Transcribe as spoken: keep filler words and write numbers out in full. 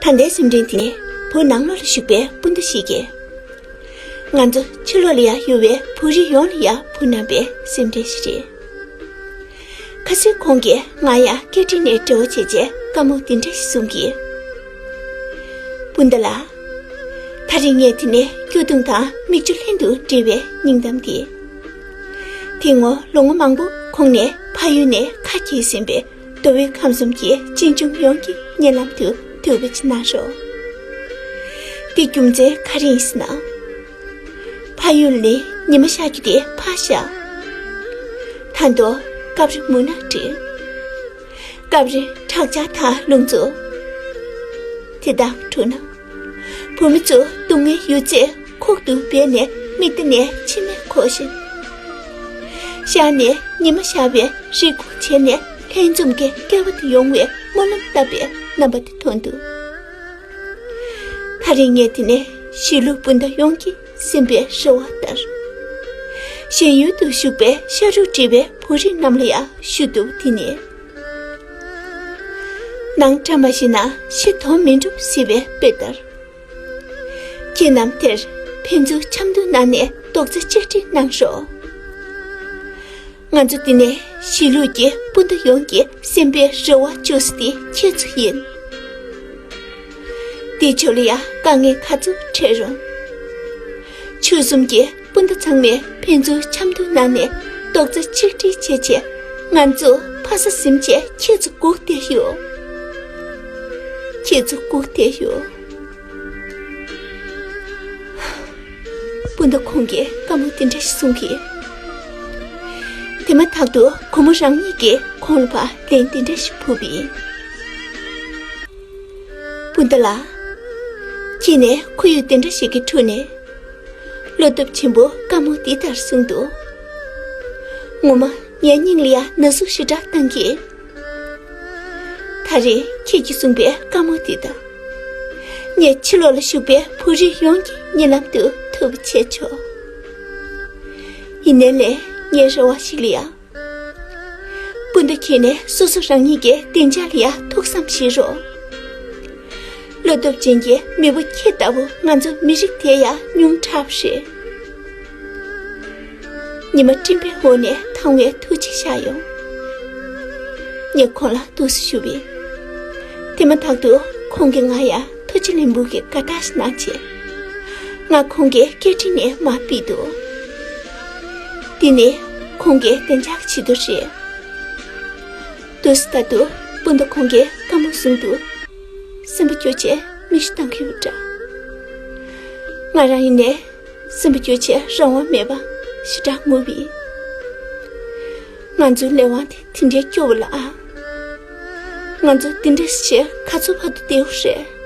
ད་ལྟའི་སེམས་ཁྲལ་དེ་ནི་བོད་ནང་ལོགས་ལ་བཞུགས་པའི་སྤུན་ཟླ་ཞིག་གིས། ང་ཚོ་ཕྱི་ལོགས་ལ་ཡང་ཡོད་པའི་བོད་རིགས་ཡོངས་ལ་ཡང་ཕུལ་གནང་པའི་སེམས་ཁྲལ་ཞིག་རེད། ཁ་སང་ཁོང་གིས་ང་ཡང་སྐད་འཕྲིན་ནས་འབྲེལ་བ་བྱས་རྗེས་བཀའ་མོལ་འདི་འདྲ་ཞིག་གསུང་གིས། སྤུན་ཟླ་ལགས། ད་རེས་ངས་དེ་ནས་སྐྱོ་གདུང་དང་མིག་ཆུ་ལྷན་དུ་འདྲེས་པའི་སྙིང་གཏམ་འདི། དེ་སྔོན་ལོ་ངོ་མང་པོ་གོང་ནས་ཕ་ཡུལ་ནས་ཁ་གྱེས་ཟིན་པའི་མདོ་དབུས་ཁམས་གསུམ་གྱི་གཅེན་གཅུང་ཡོངས་ཀྱི་སྙན་ལམ་དུ་ཐུགས་རྗེ་གནང་རོགས། འདི་རྒྱུ་མཚན་ག་རེ་ཡིན་ཟེར་ན། ཕ་ཡུལ་ནས་ཉི་མ་ཤར་རྒྱུ་དེ་ཕར་བཞག་ད་དུང་སྐབས་རེ་མུན་ནག་འདྲེས། སྐབས་རེ་དྲག་ཆར་དང་རླུང་འཚུབ། དེ་དག་འཁྲུགས་ན། བོད་མི་ཚོ་སྡུག་བསྔལ་ཡོད་ཚད་ཁོག་ཏུ་སྦས་ནས་མིག་མཐའ་ནས་མཆི་མས་འཁོར་བཞིན། ཤར་ནས་ཉི་མ་ཤར་བའི་རེ་སྒུག་བྱས་ནས་ལྷན་འཛོམས་ཀྱི་སྐལ་བ་དུ་ཡོང་བའི་སྨོན་ལམ་བཏབ་པའི་རྣམ་པ་དེ་མཐོང་འདུག་ད་རེས་ངས་དེ་ནས་གཞིས་ལུས་སྤུན་ཟླ་ཡོངས་ཀྱི་སེམས་པའི་རེ་བ་ལྟར། གཞན་ཡུལ་དུ་བཞུགས་པའི་ཤ་རུས་འདྲེས་པའི་བོད་རིགས་རྣམས་ལ་ཡང་ཞུ་འདོད་དེ་ནི། ནང་བཀྲ་མ་ཤིས་ན་ཕྱི་དོན་མི་འགྲུབ་ཟེར་བའི་དཔེ་ལྟར། ཁྱེད་རྣམས་དེར་ཕན་ཚུན་འཆམ་མཐུན་གནང་ནས་རྡོག་རྩ་གཅིག་སྒྲིལ་གནང་རོགས། ང་ཚོ་འདི་ནས་གཞིས་ལུས་ཀྱི་སྤུན་ཟླ་ཡོངས་ཀྱི་སེམས་པའི་རེ་བ་བཅོལ་ས་དེ་ཁྱེད་ཚོ་ཡིན། འདི་ཕྱོགས་ལ་ཡང་དཀའ་ངལ་ག་ཚོད་འཕྲད་རུང་། ཆོལ་གསུམ་གྱི་སྤུན་ཟླ་ཚང་མས་ཕན་ཚུན་འཆམ་མཐུན་གནང་ནས་རྡོག་རྩ་གཅིག་སྒྲིལ་བྱས་བྱས། ང་ཚོ་ཕ་ས་ཟིན་བྱས་ཁྱེད་ཚོ་སྒུག་བསྡད་ཡོད། ཁྱེད་ཚོ་སྒུག་བསྡད་ཡོད། སྤུན་ཟླ་ཁོང་གིས་བཀའ་མོལ་འདི་འདྲ་ཞིག་གསུང་གིས། དེ་མ་ཐག་ཏུ་བུ་མོ་རང་ཉིད་ཀྱིས་ཁོང་ལ་ཕར་ལན་འདི་འདྲ་ཞིག་ཕུལ་བས། སྤུན་ཟླ་ལགས། ཁྱེད་ནས་ཁོར་ཡུག་འདི་འདྲ་ཞིག་གི་ཁྲོད་ནས། བློ་སྟོབས་ཆེན་པོ་བཀའ་མོལ་འདི་ལྟར་གསུངས་འདུག་ངོ་མ་ངའི་སྙིང་ལ་ཡང་ན་ཟུག་ཞེ་དྲག་བཏང་གིས། ད་རེས་ཁྱེད་ཀྱིས་གསུངས་པའི་བཀའ་མོལ་འདི་དང་། ངས་ཕྱི་ལོགས་ལ་བཞུགས་པའི་བོད་རིགས་ཡོངས་ཀྱི་སྙན་ལམ་དུ་ཐུགས་རྗེ་ཆེ་ཆོག་ཡིན་ནའི་ལས་ངའི་རེ་བ་ཞིག་ལ་ཡང་། སྤུན་ཟླ་ཁྱེད་ནས་སོ་སོ་རང་ཉིད་ཀྱི་བདེ་འཇགས་ལ་ཡང་ཐུགས་བསམ་བཞེས་རོགས། བློ་སྟོབས་ཅན་གྱི་མེས་པོ་ཁྱེད་ལྟ་བུ་ང་ཚོ་མི་རིགས་དེ་ཡང་ཉུང་དྲགས་པ་རེད། ཉི་མ་སྤྲིན་པའི་འོག་ནས་དྭངས་བའི་ཐུགས་རྗེ་ཤར་ཡོང་། ངས་ཁོང་ལ་ཐུགས་སུ་ཞུ་བས། དེ་མ་ཐག་ཏུ་ཁོང་གིས་ང་ཡང་ཐུགས་རྗེ་ལེགས་འབུལ་གྱི་དགའ་རྟགས་ཤིག་གནང་བྱས། ང་ཁོང་གི་སྐད་འཕྲིན་ནས་མར་ཕུལ་འདུག་འདི་ནི་ཁོང་གི་བདེ་འཇགས་ཆེད་དུ་རེད། དུས་ད་དུ་སྤུན་ཟླ་ཁོང་གིས་བཀའ་མོལ་གསུངས་འདུག་སེམས་པ་སྐྱོ་བྱས་མིག་ཆུ་བཏང་གི་ཡོད་འདྲ། ང་རང་ཡིན་ནའི་སེམས་པ་སྐྱོ་བྱས་རང་དབང་མེད་པ་ཞེ་དྲག་ངུ་བས། ང་ཚོའི་ལས་དབང་དེ་དེ་འདྲའི་སྐྱོ་བོ་ལ་ཨ། ང་ཚོ་འདི་འདྲ་བྱས་ག་ཚོད་བར་དུ་བསྡད་དགོས་རེད།